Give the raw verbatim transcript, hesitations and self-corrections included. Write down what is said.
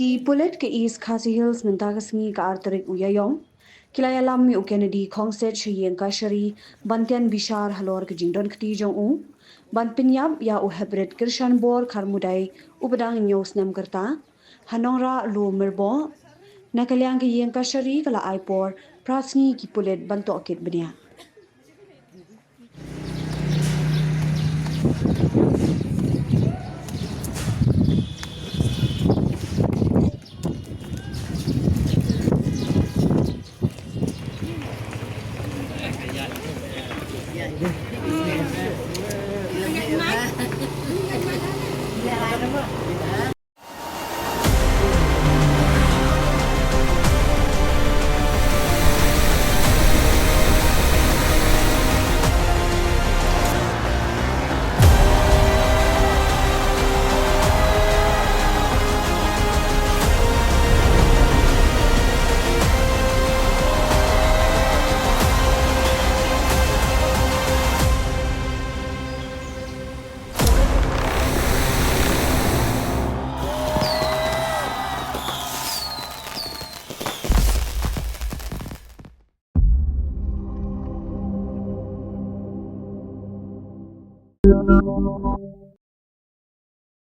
Ki pulit ka East Khasi Hills mynta ka sngi ka ar tarik u Ïaïong ki la ïalam ïa u Kennedy Khongset sha ïing kashari ban tian bishar halor ka jingdon kti jong u ban pynïap ïa u Heprit Kyrshanbor Kharmudai uba dang hynñiew snem ka rta ha Nongrah Lower Merbok. Na ka liang ka ïing kashari ka la ai por phra sngi ki pulit ban tohkit bniah.